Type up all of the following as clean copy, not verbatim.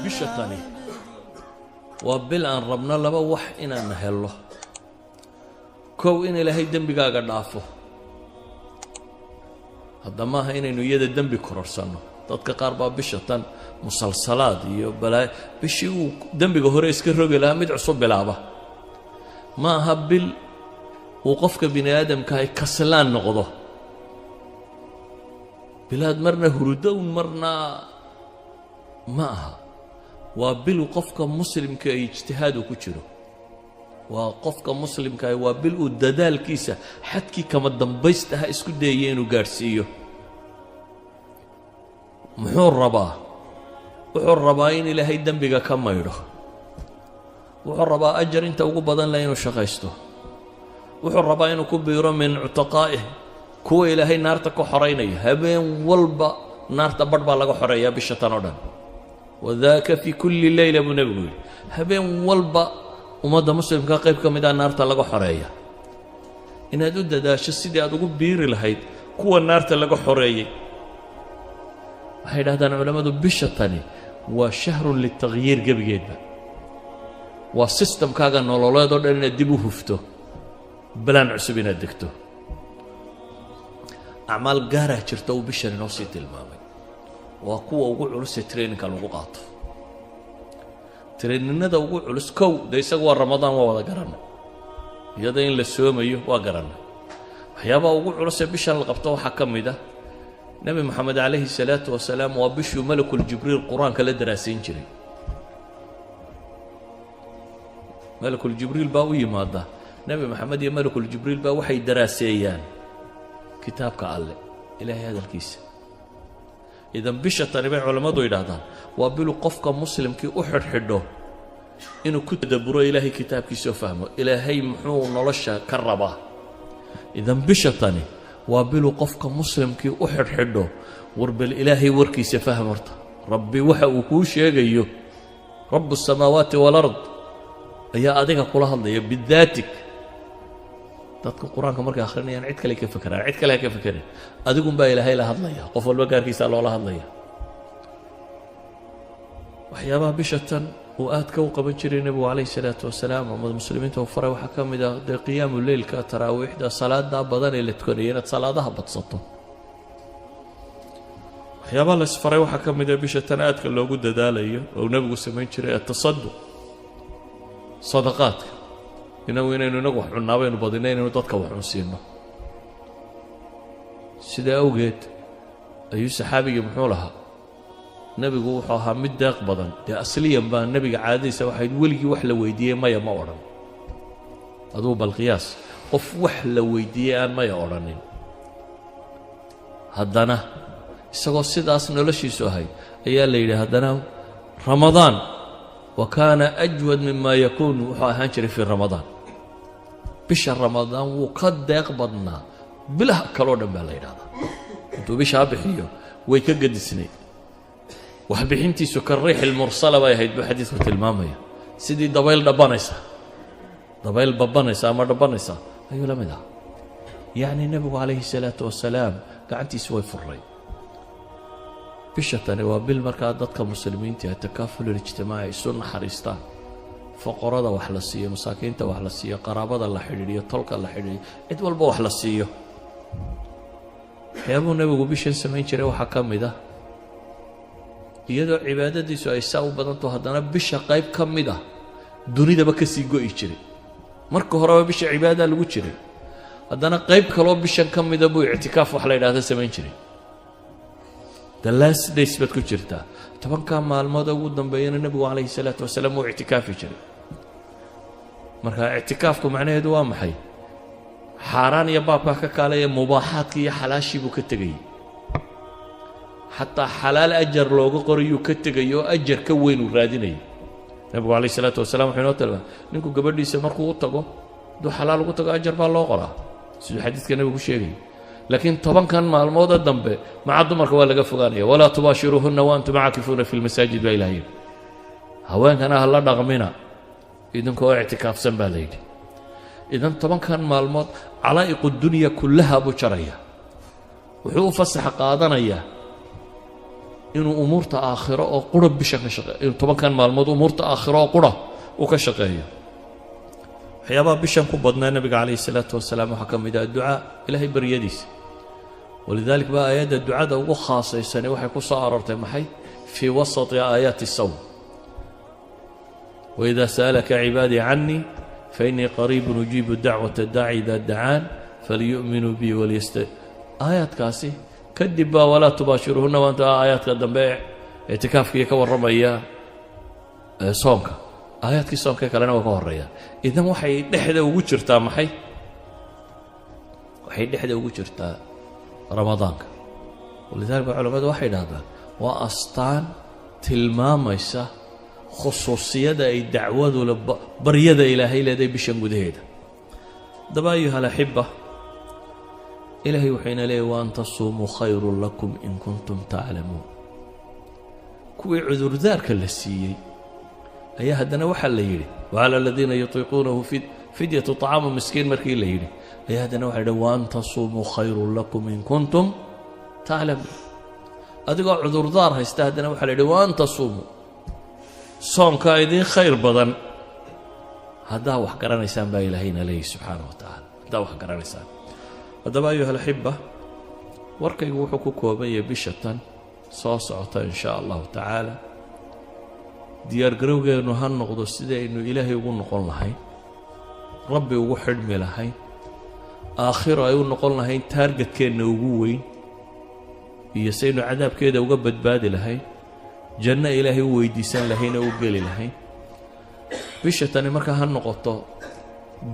Bisha tani waa bil aan rabno laba wax inaan hello. Kow, in Ilaahay dembigaaga dhaafo. Hadda maaha inaynu iyada dembi kororsanno. Dadka qaar baa bisha tan musalsalaad iyo balaayo, bishii uu dembiga hore iska rogi lahaa mid cusub bilaaba. Ma aha bil uu qofka bini aadamkahay kaslaan noqdo, bilaad marna hurudown marna ma aha. Waa bil qofka muslimka ay ijtihaadu ku jiro. Waa qofka muslimkaah, waa bil uu dadaalkiisa xadkii kama dambaystaha isku dayaya inuu gaadhsiiyo. Muxuu rabaa? Wuxuu rabaa in Ilaahay dembiga ka maydho. Wuxuu rabaa ajar inta ugu badan leh inuu shaqaysto. Wuxuu rabaa inuu ku biiro من عتقائه, kuwa Ilaahay naarta ka xoraynaya. Habeen walba naarta badh baa laga xoreeyaa bisha tan oo dhan. وذاك في كل ليلة, buu Nebigu yidhi. Habeen walba ummadda muslimka qayb ka mid ah naarta laga xoreeya. Inaad u dadaasho sidii aad ugu biiri lahayd kuwa naarta laga xoreeyey. Waxay idhahdaan culammadu, bisha tani waa شهر للتغيير. Gebigeedba waa systemkaaga nololeed oo dhan inaad dib u hufto, balaan cusub inaad degto. Acmaal gaaraa jirta uu bishan inoo sii tilmaamay. Waa kuwa ugu culusee trainingka lagu qaato, trainingnada ugu culus. Kow, dee isagu waa Ramadaan, waa wada garanay. Iyada in la soomayo waa garanay. Waxyaabaha ugu culusee bishan la qabto waxaa ka mid ah, Nebi Moxamed عليه الصلاة والسلام waa bishuu Malakuljibriil Qur-aanka la daraasayn jiray. Malakuljibriil baa u yimaada Nebi Moxamed, iyo Malakuljibriil baa waxay daraaseeyaan kitaabka Alle, Ilaahay hadalkiisa. Idan bisha tani, bay culammadu yidhaahdaan, waa bilu qofka muslimkii u xidhxidho inuu ku tadaburo Ilaahay kitaabkiisoo fahmo Ilaahay muxuu nolosha ka rabaa. Idan bisha tani waa bilu qofka muslimkii u xidhxidho, war bal Ilaahay warkiisa fahm horta. Rabbi waxa uu kuu sheegayo, رب السماوات والأرض ayaa adiga kula hadlaya bidaatik. Dadka Qur-aanka markay akhrinayaan cid kale ka fekeraan, cid kale ha ka fekerin, adigunbaa Ilaahay la hadlaya. Qof walba gaarkiisaa loola hadlaya. Waxyaabaha bisha tan uu aadka u qaban jiray Nebigu عليه الصلاة والسلام ama muslimiinta uu faray waxaa ka mid ah, dee, qiyaamu leylka, taraawiixda, salaada badan ee la tukanaya, inaad salaadaha badsato. Waxyaabaha la isfaray waxaa ka mid ah bisha tan aadka loogu dadaalayo oo uu Nebigu samayn jiray التصدق, sadaqaadka. Inagu inaynu inagu wax cunnaa baynu badinay, inaynu dadka wax cunsiino. Sidaa awgeed ayuu saxaabigii muxuu lahaa? Nebigu wuxuu ahaa mid deeq badan. Dee asliyan baa nebiga caadadiisa waxayd weligii wax la weydiiyey maya ma odhan. Aduu bal qiyaas qof wax la weydiiyey aan maya odhanin. Haddana isagoo sidaas noloshiisu ahayd ayaa la yidhi haddana Ramadaan وكان أجود مما يكون, wuxuu ahaan jiray في رمضان. Bisha Ramadaan wuu ka deeq badnaa bilaha kaloo dhan baa la yidhahdaa. Intuu bishaa bixiyo way ka gedisnayd waxbixintiisu. كالريح المرسلة bay ahayd, buu xadiidku tilmaamaya. Sidii dabayl dhabanaysa, dabayl babanaysa ama dhabanaysa ayuu la mid ahaa. Yacni Nebigu عليه الصلاة والسلام gacantiisu way furay. Bisha tani waa bil markaa dadka muslimiinta التكافل الاجتماعي, isu naxariistaan, foqorada wax la siiyo, masaakiinta wax la siiyo, qaraabada la xidhiidhiyo, tolka la xidhiidhiyo, cid walba wax la siiyo. Waxyaabuu Nebigu bishan samayn jiray waxaa ka mid ah, iyadoo cibaadadiisu ay saa u badanto, haddana bisha qayb ka mid ah dunidaba ka sii go'i jiray. Marka horeba bisha cibaadadaa lagu jiray, haddana qayb kaloo bishan ka mida buu ictikaaf wax la yidhahda samayn jiray. The last days baad ku jirtaa, 10-kaa maalmood ugu dambeeyana Nebigu عليه الصلاة والسلام wuu ictikaafi jiray. Marka ictikaafku macnaheedu waa maxay? Xaaraan iyo baabkaa ka kaalaya, mubaaxaadkii iyo xalaashii buu ka tegayey. Xataa xalaal ajar looga qorayuu ka tegay oo ajar ka weyn uu raadinayay. Nebigu عليه الصلاة والسلام wuxuu inoo tilmaamay, ninku gabadhiisa markuu u tago, hadduu xalaal ugu tago, ajar baa loo qoraa, siduu xadiidka Nebigu sheegayay. Laakiin 10-kan maalmooda dambe maca dumarka waa laga fogaanaya. ولا تباشروهن وأنتم عاكفون في المساجد, baa Ilaha yidhi. Haweenkana ha la dhaqmina. Idinkoo ictikaafsan baa la yidhi. Idan 10kan maalmood calaa'iqu dunya kullaha buu jaraya. Wuxuu u fasax qaadanayaa inuu umuurta aakhiro oo qura bishan ka shaqeeyo, inuu 10kan maalmood umuurta aakhiro oo qura uu ka shaqeeyo. Waxyaabaha bishan ku badnaa nebiga calayhi salaatu wasalaam waxaa ka mid ah ducaa, Ilaahay baryadiisa. Walidalik baa aayadda ducada ugu khaasaysani waxay ku soo aroortay maxay? Fii wasati aayaati sawm. Waidaa sa'alaka cibaadii canii fainii qariibun ujiibu dacwata daaci idaa dacaan falyu'minuu bi walyasta. Aayaadkaasi kadib baa walaa tubaashiruuhunna waanta aayaadka dambe ictikaafkii ka warramaya soomka, aayaadkii soomka kalena waa ka horeeya. Idan waxay dhexda ugu jirtaa maxay? Waxay dhexda ugu jirtaa Ramadaanka. Walidalik ba culamadu waxay idhahdaan waa astaan tilmaamaysa khusuusiyada ay dacwadu le, baryada Ilaahay leedahay bishan gudaheeda. Haddaba, ayuha alaxiba, Ilaahay wuxuu ina leeyay: wa an tasuumuu khayrun lakum in kuntum taclamuun. Kuwii cudurdaarka la siiyey ayaa haddana waxaa la yidhi: wacala aladiina yutiiquunahu fidyatu طacaamu miskiin. Markii la yidhi ayaa haddana waxa yidhi: wa an tasuumuu khayrun lakum in kuntum taclamuun. Adigoo cudurdaar haysta haddana waxaa la yidhi: wa an tasuumuu, soonkaa idiin khayr badan haddaa wax garanaysaan, baa Ilaahayna leeyahy subxaana wa tacaala, haddaa wax garanaysaan. Haddaba, ayuha alaxiba, warkaygu wuxuu ku kooban yahay bisha tan soo socota, in shaa Allahu tacaala, diyaargarowgeennu ha noqdo sidaynu Ilaahay ugu noqon lahayn, Rabbi ugu xidhmi lahayn, aakhiro ay u noqon lahayn targetkeenna ugu weyn, iyo saynu cadaabkeeda uga badbaadi lahayn, janno Ilaahay u weydiisan lahayn oo u geli lahayn. Bisha tani markaa ha noqoto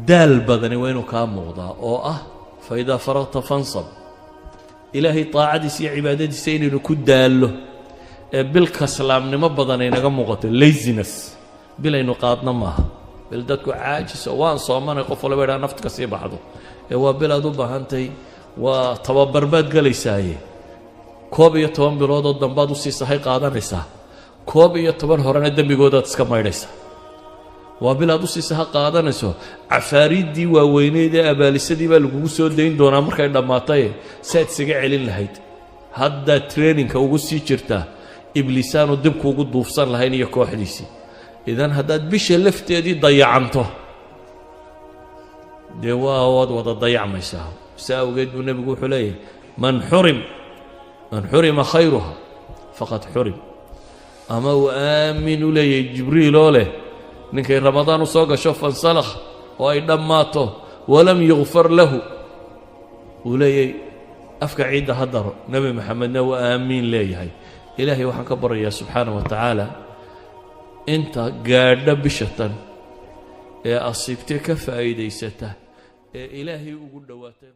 daal badani waa inuu kaa muuqdaa, oo ah fa idaa faraqta fansab. Ilaahay taacadiisa iyo cibaadadiisa inaynu ku daallo ee bil kaslaamnimo badan ay naga muuqato, laziness bil aynu qaadno maaha. Bil dadku caajiso, waan soomanay, qof walba idhaa nafta ka sii baxdo, ee waa bil aad u baahantay. Waa tababar baad gelaysaaye, 11 biloodoo dambaad usii sahay qaadanaysaa, 11 horena dembigoodaad iska maydhaysaa. Waa bil aad usii saha qaadanayso. Cafaariiddii waaweyneyd ee abaalisadii baa lagugu soo dayn doonaa markay dhammaataye, si aad isaga celin lahayd haddaad trainingka ugu sii jirtaa, ibliisaanu dib kuugu duufsan lahayn iyo kooxdiisii. Idan haddaad bisha lafteedii dayacanto, dee waad wada dayacmaysaa. Si awgeed buu nebigu wuxuu leeyahay: man xurima khayruha faqad xurim. Ama uu aamin u leeyahay Jibriil oo leh: ninkay Ramadaan u soo gasho, fansalakh, oo ay dhammaato, walam yukfar lahu, uu leeyahay afka ciidda ha daro. Nebi Maxamedna uu aamiin leeyahay. Ilaahay waxaan ka baryayaa subxaana wa tacaala inta gaadha bisha tan ee asiibtee ka faa'iidaysata ee Ilaahay ugu dhowaatay.